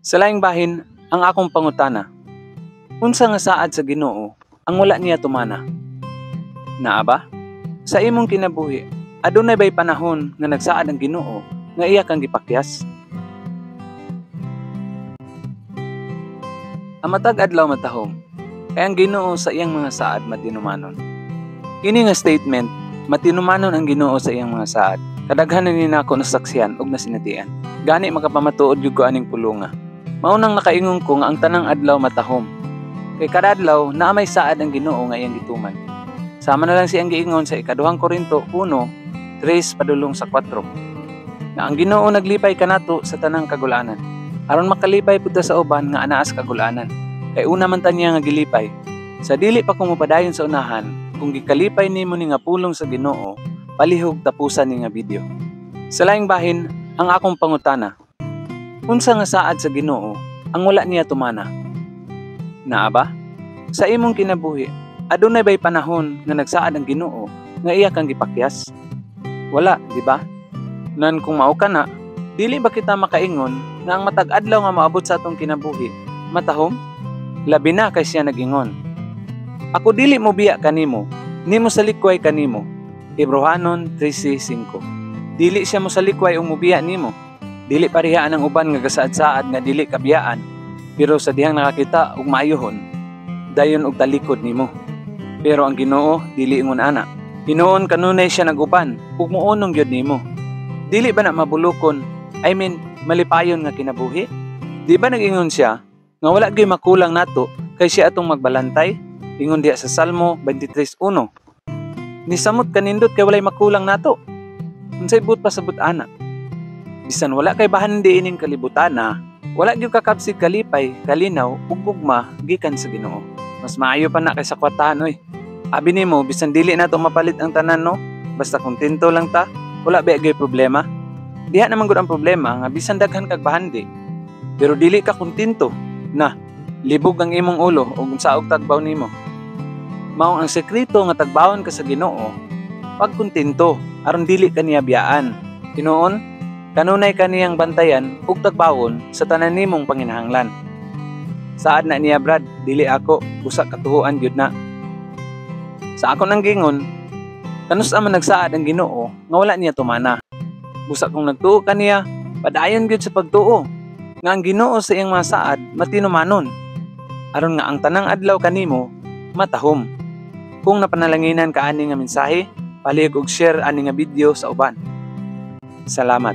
Sa laing bahin, ang akong pangutana, unsa nga saad sa Ginoo ang wala niya tumana? Naa ba? Sa imong kinabuhi, adunay bay panahon nga nagsaad ang Ginoo nga iya kang gipakyas? Ang matag adlaw matahom, kay ang Ginoo sa iyang mga saad matinumanon. Kini nga statement, matinumanon ang Ginoo sa iyang mga saad. Kadaghan na ni nako nasaksihan ug nasinatian. Gani makapamatuod gyud ko aning pulunga. Mao nang nakaingon ko nga ang tanang adlaw matahom. Kay kada adlaw naa may saad ang Ginoo nga iyang gituman. Sama na lang siyang giingon sa ikaduhang Korinto 1:3 padulong sa 4. Nga ang Ginoo naglipay kanato sa tanang kagulanan. Aron makalipay pud ta sa uban nga anaa sa kagulanan. Kay una man ta niya nga gilipay. Sa dili pa ko mopadayon sa unahan, kung gikalipay nimo ni nga pulong sa Ginoo, palihog tapusan ni nga video. Sa laing bahin, ang akong pangutana, unsa nga saad sa Ginoo ang wala niya tumana? Naa ba? Sa imong kinabuhi, adunay bay panahon nga nagsaad ang Ginoo nga iya kang gipakyas? Wala, di ba? Nan kung mao ka na, dili ba kita makaingon nga ang matag adlaw nga moabot sa atong kinabuhi, matahom? Labi na kay siya nag-ingon. Ako dili mo biya kanimo, nimo salikway kanimo. Hebreohanon 13:5. Dili siya mosalikway ug mobiya nimo. Dili pareha ang uban nga gasaad-saad nga dili kabiyaan, pero sa dihang nakakita og maayohon, dayon og talikod nimo. Pero ang Ginoo dili ingon ana. Hinuon kanunay siya nag-uban ug muunong gyud nimo. Dili ba na mabulukon? I mean, malipayon nga kinabuhi? Di ba nag-ingon siya nga wala gyud makulang nato kay siya atong magbalantay? Ingon diha sa Salmo 23:1. Nisamot kanindot kay walay makulang nato. Unsay buot pasabot ana? Bisan wala kay bahandi ining kalibutana, wala gyud kakabsig kalipay, kalinaw ug gugma gikan sa Ginoo. Mas maayo pa na kaysa kwartahan oy. Abi nimo bisan dili nato mapalit ang tanan no, basta kontento lang ta, wala ba gyud problema? Diha naman gud ang problema nga bisan daghan kag bahandi, pero dili ka kontento na libog ang imong ulo ug unsaog tagbaw nimo. Mao ang sekreto nga tagbawon ka sa Ginoo, pagkontento aron dili ka niya biyaan. Hinuon, kanunay ka niyang bantayan ug tagbawon sa tanan nimong panginahanglan. Saad na niya Brad, dili ako, busa katuhuan gyud na. Sa ako nang gingon, kanus-a man nagsaad ang Ginoo nga wala niya tumana. Busa kung nagtuo ka niya, padayon gyud sa pagtuo nga ang Ginoo sa iyang mga saad matinumanon. Aron nga ang tanang adlaw kanimo matahom. Kung napanalanginan ka ani nga mensahe, palihog og share ani nga video sa uban. Salamat.